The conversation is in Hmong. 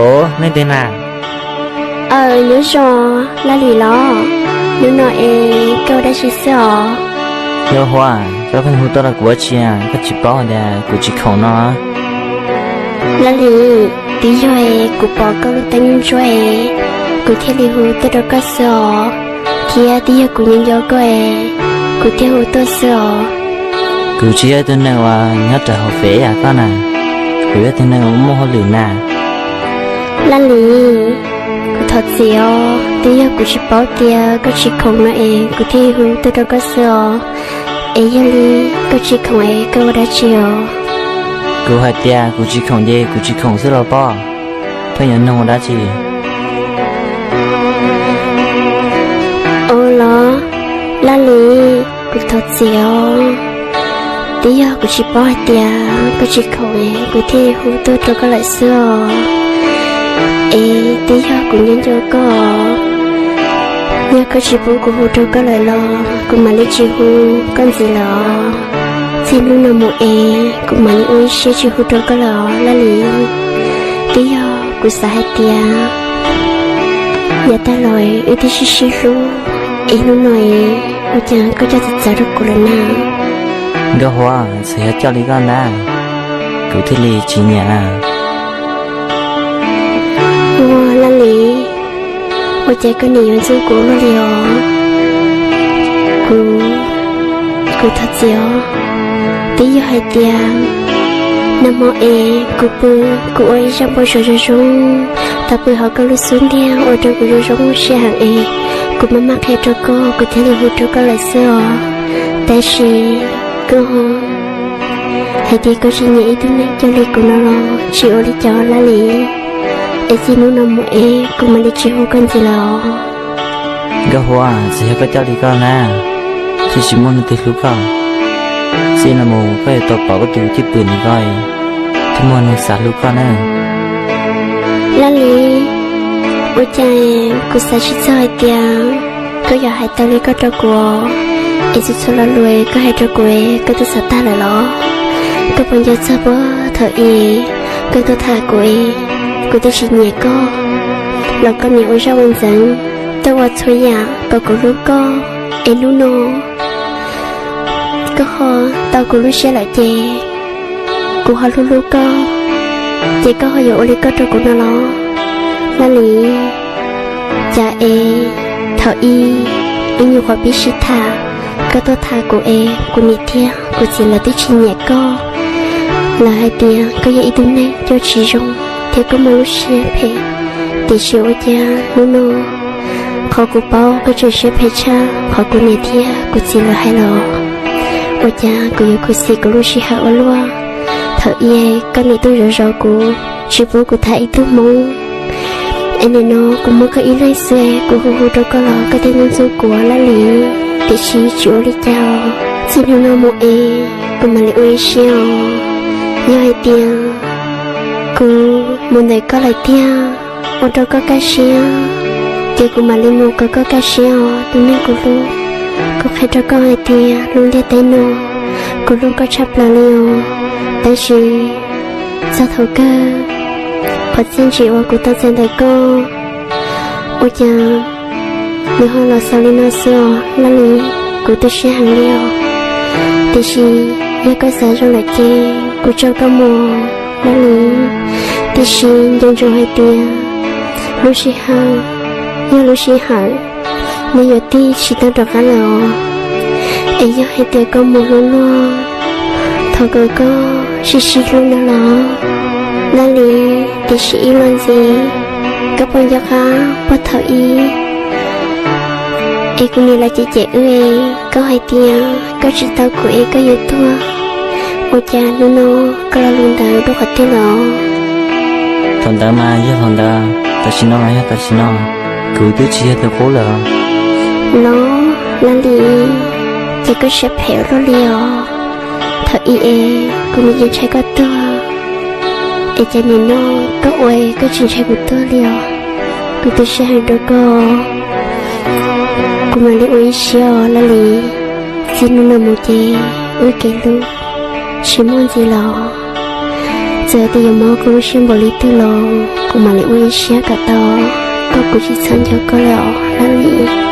Ov, nej twg na? Aw, nyob zoo, Laj Lis los? Hnub no es koj ua dab tsi xwb os? Nkauj Huab, koj pheej hu tuaj rau kuv ua tsi, koj tsis paub tias kuv tsis khoom no? Laj Lis, twb yog es kuv pom koj lub teeb ntsuab es kuv thiaj li hu tuaj rau koj xwb os, thiab twb yog kuv nco nco koj es kuv thiaj hu tuaj xwb os. Kuv tsis yog ib tug neeg uas nyob rau hauv fem yam koj na, kuv yog ib tug neeg uas muaj hauj lwm na. Laj Lis, kuv thov txim os, twb yog kuv tsis paub tias koj tsis khoom no es kuv thiaj hu tuaj rau koj xwb os. Es yog li koj tsis khoom es koj ua dab tsi os? Kuv hais tias kuv tsis khoom ces kuv tsis khoom xwb los pob, pheej yuav nug ua dab tsi? Ua los, Laj Lis, kuv thov txim os, twb yog kuv tsis paub hais tias koj tsis khoom es kuv thiaj hu tuaj rau koj lawm xwb os. Es twb yog kuv nco nco koj, yog koj tsis pub kuv hu rau koj lawm los kuv mam li tsis hu koj ntxiv lawm os. Txij hnub no mus es kuv mam li ua ib siab tsis hu rau koj lawm os Laj Lis. Twb yog kuv xav hais tias yav tag los wb twb sib sib hlub, es hnub no es ua cas koj coj txawv txawv rau kuv lawm na? Nkauj Huab, txawm yog coj li koj ntag, kuv thiaj li tsis nyiam na. Ua Laj Lis, ua cas koj nim yuav ntxub kuv luaj li os? Kuv, kuv thov txim os. Twb yog hais tias nag hmo es kuv pw, kuv ua ib zaj npau suav zoo zoo, tau pw hauv koj lub xub ntiag ua rau kuv zoo zoo siab heev es kuv maj maj qhia rau koj, kuv thiaj li hu rau koj lawm xwb os. Tab sis koj hais tias koj tsis nyiam ib tug neeg coj li kuv no los tsis ua li cas Laj Lis. Es txij hnub no mus es kuv mam li tsis hu koj ntxiv lawm os. Nkauj Huab, txawm yog koj coj li koj na, thiaj tsis muaj neeg twg hlub koj. Txij no mus koj yuav tau pom koj tus cwj pwm ntawm koj, thiaj muaj neeg xav hlub koj na. Laj Lis, ua cas kuv xav tsis txog hais tias koj yuav hais tau li koj rau kuv, es txhua txhua lo lus koj hais rau kuv koj twb xav tag lawm los? Koj puas nco txog puag thaum ub koj tuaj tham kuv, kuv twb tsis nyiam koj los koj nim ua zaj ua ntxeev, tuaj ua txhua yam kom kuv hlub koj, es hnub no koj ho tau kuv lub siab lawm ces kuv ho hlub hlub koj, ces koj ho yuav ua li koj rau kuv no los? Laj Lis, cas es thaum ub ib nyuag qhuav pib sib tham, koj tuaj tham kuv es kuv niam thiab kuv txiv lawv twb tsis nyiam koj. Lawv hais tias koj yog ib tug neeg coj tsis zoo thiab koj muaj lub siab phem. Tiam sis ua cas hnub no qhov kuv paub koj tseem siab phem tshaj qhov kuv niam thiab kuv txiv lawv hais los? Ua cas kuv yuav khuv xim kuv lub sij hawm ua luaj? Thaum ub koj niam tuaj zov zov kuv, tsis pub kuv tham ib tug hmoob, es nim no kuv muaj koj ib leeg xwb, kuv hu hu rau koj los koj thiaj ntxub ntxub kuv Laj Lis. Tiam sis tsis ua li cas, txij hnub no mus es kuv mam li ua ib siab os. Yog hais tias kuv mus ntawm koj lawm tiag, ua rau koj kaj siab, ces kuv mam li mus kom koj kaj siab os tus neeg kuv hlub. Kuv qhia rau koj hais tias lub ntiaj teb no kuv hlub koj tshaj plaws li os. Tab sis txog thaum kawg, qhov txiaj ntsim uas kuv tau txais ntawm koj, ua cas nws ho los xaus li no xwb os Laj Lis. Kuv tu siab heev li os. Tiam sis yog koj xav zoo lawm ces kuv tso koj mus Laj Lis. Tiam sis nco ntsoov hais tias lub sij hawm yog lub sij hawm, nws yuav tig tsis tau rov qab lawm os. Es yog hais tias koj mus hlub luag, thov kom koj sib sib hlub no los Laj Lis. Tiam sis ib los ntxiv, koj puas nco qab puag thaum ub es kuv niam lawv cem cem wb es koj hais tias koj tsis tau kuv es koj yuav tuag, ua cas hnub no koj lo lus ntawd dua qhov twg los? Thaum ntawd mas yog thaum ntawd, tam sim no mas yog tam sim no, kuv twb tsis yog tus qub lawm. Los Laj Lis, ces koj siab phem ua luaj li os. Thaum ub es kuv nim yeej ntshai koj tuag, es cas nim no koj ua koj tsis ntshai kuv tuag li os. Kuv tu siab heev rau koj, kuv mam li ua ib siab os Laj Lis. Txij hnub no mus ces wb kev hlub tsis muaj ntxiv los. Txawm tias yuav mob kuv lub siab npaum li twg los kuv mam li ua ib siab kom tau, koj kuv tsis txhob nco koj lawm os Laj Lis.